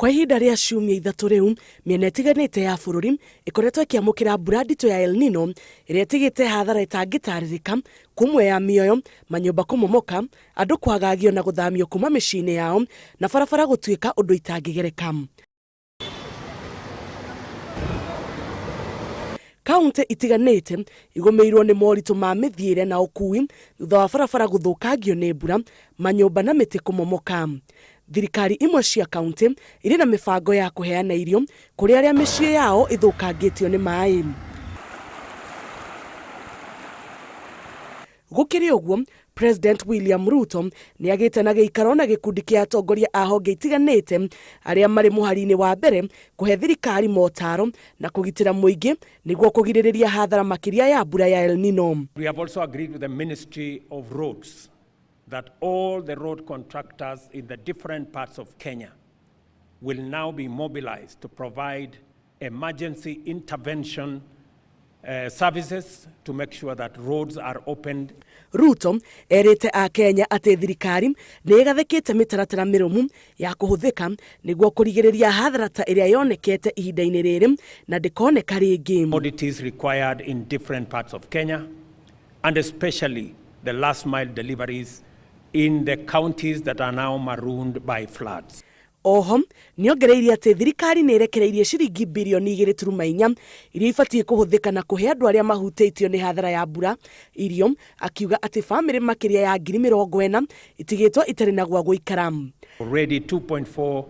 Kwa ihinda rĩa ciumia 3 rĩu, mĩena ĩtiganĩte ya bũrũri ĩkoretwo ĩkĩamũkĩra mbura nditũ ya El Nino ĩrĩa ĩtigĩte hathara ĩtangĩtarĩrĩka, kũmwe ya mĩoyo, manyũmba kũmomoka, andũ kwagagio na gũthamio kuma mĩciĩ-inĩ yao, na barabara gũtuĩka ũndũ itangĩgereka. Kaunti itiganĩte igũmĩirwo nĩ moritũ ma mĩthiĩre na ũkui thutha wa barabara gũthũkangio nĩ mbura, manyũmba na mĩtĩ kũmomoka. Thirikari imwe cia kaunti irĩ na mĩbango ya kũheana irio kũrĩ arĩa mĩciĩ yao ĩthũkangĩtio nĩ maĩ. Gũkĩrĩ ũguo, President William Ruto nĩ agĩte na gĩikaro na gĩkundi kĩa atongoria a honge itiganĩte arĩa marĩ mũhari-inĩ wa mbere kũhe thirikari motaro na kũgitĩra mũingĩ nĩguo kũgirĩrĩria hathara makĩria ya mbura ya El Nino. We have also agreed with the Ministry of Roads that all the road contractors in the different parts of Kenya will now be mobilized to provide emergency intervention services to make sure that roads are opened. Ruto erĩte Akenya atĩ thirikari nĩ ĩgathĩkĩte mĩtaratara mĩrũmu ya kũhũthĩka nĩguo kũrigĩrĩria hathara ta ĩrĩa yonekete ihinda-inĩ rĩrĩ na ndĩkoneka rĩngĩ. Commodities required in different parts of Kenya, and especially the last mile deliveries in the counties that are now marooned by floods. Oho nĩongereire atĩ thirikari nĩ ĩrekereirie ciringi birioni 2.4 iria ibatiĩ kũhũthĩka na kũhe andũ arĩa mahutĩtio nĩ hathara ya mbura irio, akiuga atĩ bamĩrĩ makĩria ya 40,000 itigĩtwo itarĩ na gwa gũikara. Already 2.4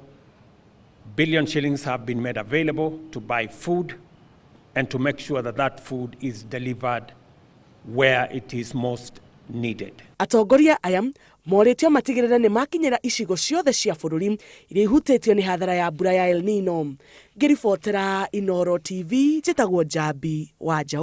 billion shillings have been made available to buy food and to make sure that that food is delivered where it is most needed. Atongoria aya morĩtio matigĩrĩre nĩ makinyĩra icigo ciothe cia bũrũri iria ihutĩtio nĩ hathara ya mbura ya El Nino. Ngĩribotera Inooro TV, njĩtagwo Njambi wa Njaũ.